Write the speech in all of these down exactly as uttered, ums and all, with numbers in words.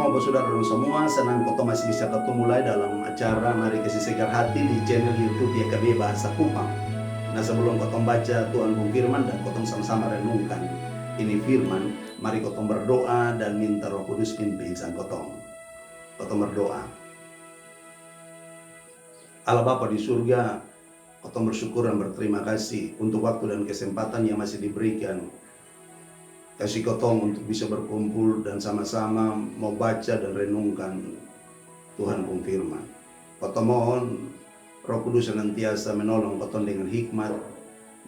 Bapak saudara dong semua, senang kotong masih bisa ketemu lagi dalam acara Mari Kasi Segar Hati di channel YouTube Y K B Bahasa Kupang. Nah, sebelum kotong baca Tuhan pung firman dan kotong sama-sama renungkan ini firman, mari kotong berdoa dan minta Roh Kudus pimpin sang kotong. Kotong berdoa. Allah Bapa di surga, kotong bersyukur dan berterima kasih untuk waktu dan kesempatan yang masih diberikan. Kasih kotong untuk bisa berkumpul dan sama-sama mau baca dan renungkan Tuhan pung firman. Kotong mohon Roh Kudus senantiasa menolong kotong dengan hikmat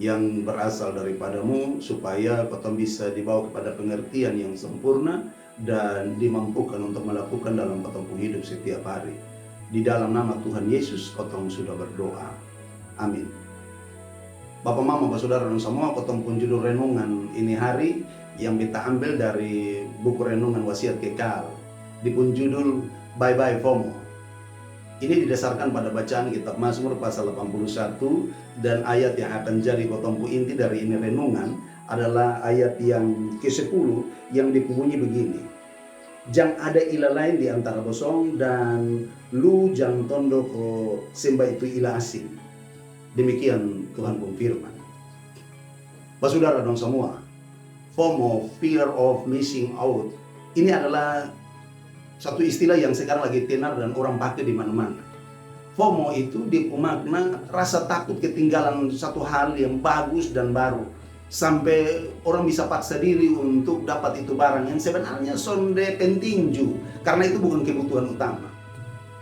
yang berasal daripada-Mu, supaya kotong bisa dibawa kepada pengertian yang sempurna dan dimampukan untuk melakukan dalam kotong pung hidup setiap hari. Di dalam nama Tuhan Yesus kotong sudah berdoa. Amin. Bapa mama basaudara dong semua, kotong pung judul renungan ini hari yang beta ambil dari buku renungan Wasiat Kekal. Di pung judul Bye Bye FOMO. Ini didasarkan pada bacaan kitab Mazmur pasal delapan puluh satu dan ayat yang akan jadi kotong pung inti dari ini renungan adalah ayat yang kesepuluh yang dia pung bunyi begini. Jang ada ila lain di antara bosong dan lu jang tondo ko semba itu ila asing. Demikian Tuhan pung firman. Basaudara dong semua, FOMO, fear of missing out, ini adalah satu istilah yang sekarang lagi tenar dan orang pakai di mana-mana. FOMO itu dia pung makna rasa takut ketinggalan satu hal yang bagus dan baru, sampai orang bisa paksa diri untuk dapat itu barang yang sebenarnya sonde penting ju, karena itu bukan kebutuhan utama.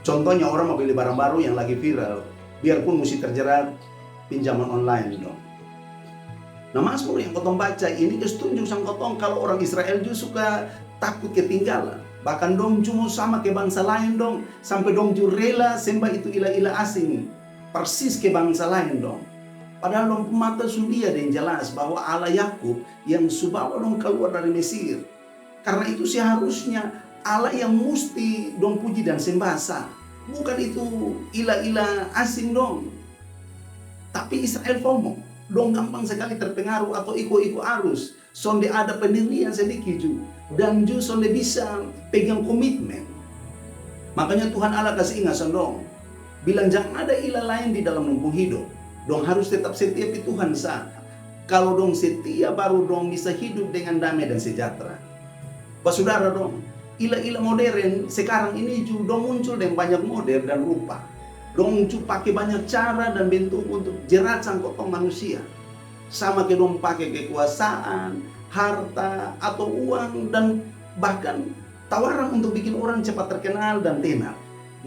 Contohnya, orang mau beli barang baru yang lagi viral, biarpun mesti terjerat pinjaman online dong. Nah, Mazmur yang kotong baca ini kasi tunjuk sang kotong kalau orang Israel juga suka takut ketinggalan. Bahkan dong cuma sama ke bangsa lain dong, sampai dong ju rela semba itu ila-ila asing, persis ke bangsa lain dong. Padahal dong pung mata su lia deng jelas bahwa Allah Yakub yang su bawa dong kaluar dari Mesir. Karena itu seharusnya Allah yang musti dong puji dan sembah sa, bukan itu ila-ila asing dong. Tapi Israel FOMO, dong gampang sekali terpengaruh atau iko-iko arus. Sonde ada pendirian sedikit ju, dan ju sonde bisa pegang komitmen. Makanya Tuhan Allah kasi ingat sang dong, bilang jang ada ila lain di dalam dong pung hidup. Dong harus tetap setia pi Tuhan sa. Kalau dong setia, baru dong bisa hidup dengan damai dan sejahtera. Basaudara dong, ila-ila modern sekarang ini ju dong muncul deng banyak model dan rupa. Dong ju pake banyak cara dan bentuk untuk jerat sang kotong manusia. Sama ke dong pake kekuasaan, harta, atau uang, dan bahkan tawaran untuk bikin orang cepat terkenal dan tenar.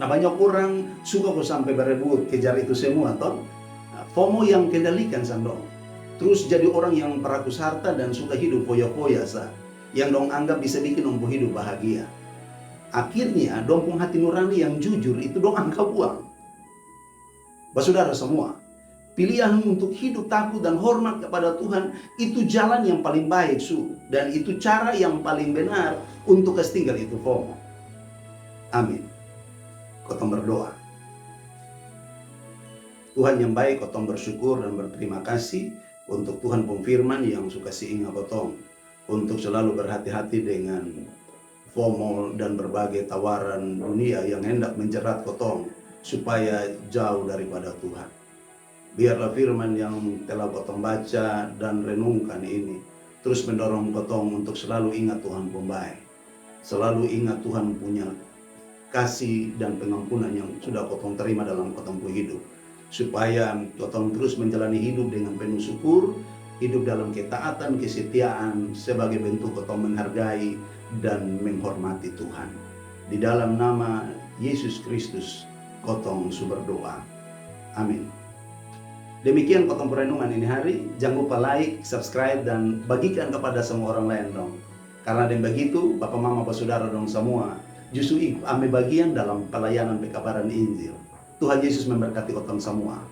Nah, banyak orang suka ko sampe berebut kejar itu semua to. Nah, FOMO yang kendalikan sang dong. Trus jadi orang yang perakus harta dan suka hidup foya-foya sa, yang dong anggap bisa bikin dong pung hidup bahagia. Akhirnya dong pung hati nurani yang jujur itu dong angka buang. Basaudara semua, pilihan untuk hidup takut dan hormat kepada Tuhan itu jalan yang paling baik su, dan itu cara yang paling benar untuk kasi tinggal itu FOMO. Amin. Kotong berdoa. Tuhan yang baik, kotong bersyukur dan berterima kasih untuk Tuhan pung firman yang su kasi inga kotong untuk selalu berhati-hati dengan FOMO dan berbagai tawaran dunia yang hendak menjerat kotong supaya jauh daripada Tuhan. Biarlah firman yang telah kotong baca dan renungkan ini terus mendorong kotong untuk selalu ingat Tuhan pung bae, selalu ingat Tuhan punya kasih dan pengampunan yang sudah kotong terima dalam kotong pung hidup, supaya kotong terus menjalani hidup dengan penuh syukur, hidup dalam ketaatan, kesetiaan sebagai bentuk kotong menghargai dan menghormati Tuhan. Di dalam nama Yesus Kristus kotong su berdoa. Amin. Demikian kotong pung renungan ini hari. Jangan lupa like, subscribe, dan bagikan kepada semua orang lain dong. Karena deng begitu, bapa mama basaudara dong semua justru ikut ambil bagian dalam pelayanan pekabaran Injil. Tuhan Yesus memberkati kotong semua.